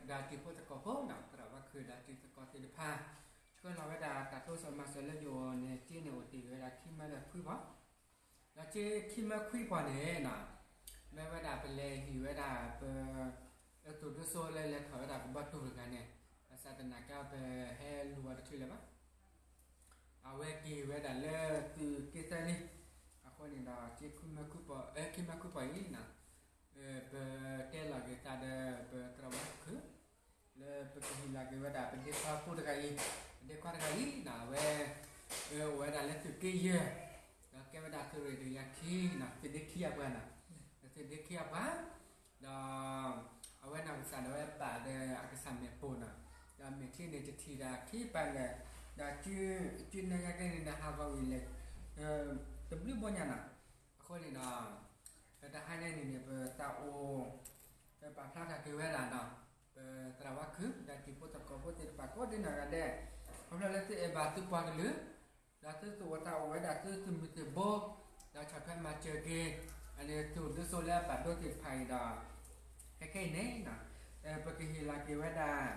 ဒီးတံၤဖိသကိးဖိနီၤ သရၣ်ဝါခုၣ်ဒီးတံၤသကိးသ့ၣ်တဖၣ် ဆှၢလီၤဝဲဒၣ်တၢ်တိစၢၤမၤစၢၤလၢယအိၣ်န့ၣ် စ့န့ၣ်အိၣ်တ့ၢ်ဝဲဒၣ်ခံမၢလၢခွံပီၤ, ဒီးစ့ခံမၢခွံပီၤန့ၣ်နီၤ မ့ၢ်ဝဲဒၣ်ပလဲၤဟံၣ်ဝဲဒၣ်ပ သုးဒိၣ်စိလၢလဲၤထီၣ်ဝဲဒၣ်ကဘီတူၢ်တဂၤန့ၣ် ဘၣ်ဆၣ်သနာ်က့ပဟဲလူၤအီၤတချုးလၢၤဘၣ်. အဝဲက့ၤဝဲဒၣ်လၢသုးက့သၢလံ, အဃိန့ၣ်ဒီး စ့ခံမၢခွံပီၤ ခံမၢခွံပီၤအံၤနီၤ ပတဲလီၤက့ၤသးဒီးပသရၣ်ဝါခုၣ် လၢပကဟ့ၣ်လီၤက့ၤဝဲဒၣ်ပဒ့ခွါဖိတဂၤအံၤ, ပဒ့ခွါတဂၤအံၤနီၤ အဝဲ အိၣ်ဝဲဒၣ်လၢသုးက့ယဲၢ်, ဒီးကဲဝဲဒၣ်သုးရ့ၣ်တကယၤခံနီၤ သုးဒ့ခံအပှၤနီၤ, သုးဒ့ခံအပှၤ, ဒီး အဝဲနီၢ်ကစၢ်ဒၣ်ဝဲပာ်ဒီးအကစၢ်မဲာ်ပိာ်နီၤ, ဒီးမဲာ်ချံန့ၣ်တထံၣ်ဒၣ်ခံပာ်လၢာ်, ဒီးကုနၢယါကဲန့ၣ်ဒီးဟးဂီၤဝံၤလဲၣ် တဘျုးဘီညါနီၤ, အဃိန့ၣ်ဒီး ပတဟါညါန့ၣ်န့ၣ် ပသးအိၣ် ပပာ်ဖျါထီၣ်က့ၤဝဲဒၣ်နီၤ ပသရၣ်ဝါခုၣ် ဒီးတံၤဖိသကိးဖိသ့ၣ်တဖၣ်ကိးဒ်နီၢ်ဂၤဒဲး, ခီဖျိလၢသုအဲၣ်ဘၣ်သုပှၤကလုာ် ဒီးသုသူၣ်အိၣ်သးအိၣ်ဝဲဒၣ်သုသုးမုၢ်သံၣ်ဘိ, ဒီးဆီၣ်ထွဲမၤစၢၤက့ၤ အန့ၣ်သုးဒိၣ်စိလၢအဘၣ်ဒိသ့ၣ်တဖၣ်အံၤဒီး ခဲခဲအံၤန့ၣ် ပကဟ့ၣ်လီၤက့ၤဝဲဒၣ်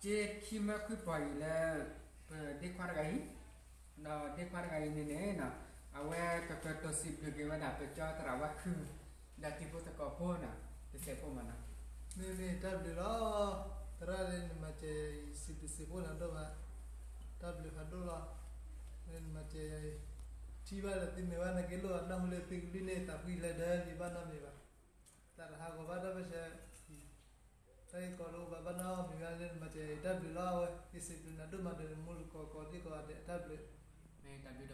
စ့ခံမၢခွံပီၤအံၤလၢ ပဒ့ခွါတဂၤအံၤ, ဒီးဒ့ခွါတဂၤအံၤန့ၣ်န့ၣ် အဝဲကကတိၤစံးဘျုးက့ၤဝဲဒၣ်ပကၠီသရၣ်ဝါခုၣ် ဒီးတံၤဖိသကိးဖိနီၤ တစဲးဖိမးနီၤ, မ့မ့ၢ်တၢ်ဘျုးလီၤ, သရၣ်လၢနမၤစၢၤယၤအံၤ စံးဘျုးစံးဖှိၣ်နၤဒိၣ်မး, တၢ်ဘျုးဖးဒိၣ်လီၤ, လၢနမၤစၢၤယၤအံၤ, ထံၣ်ဘၣ်ဒီးသုမ့ၢ်ဘၣ်နာ်က့ၤလိၣ်အနၢ်ဟူလၢ သုကလုၢ်န့ၣ် သးဖှံလၢဒၢးလံဘၣ်နီတမံၤဘၣ်, တၢ်တဟးဂီၤဘၣ်တၢ်ဘၣ်ဆၢ တၢ်ဂ့ၢ်ကီတအိၣ်ဘၣ်ဘၣ်နီတမံၤဘၣ်လၢနမၤစၢၤယၤအံၤ တၢ်ဘျုးလီၤဝဲ, ယစံးဘျုးနၤဒိၣ်မးဒီးနမိၢ်တကိးကိးဒံကိးဂၤဒဲး တၢ်ဘျုး, မ့ၢ်တၢ်ဘျုး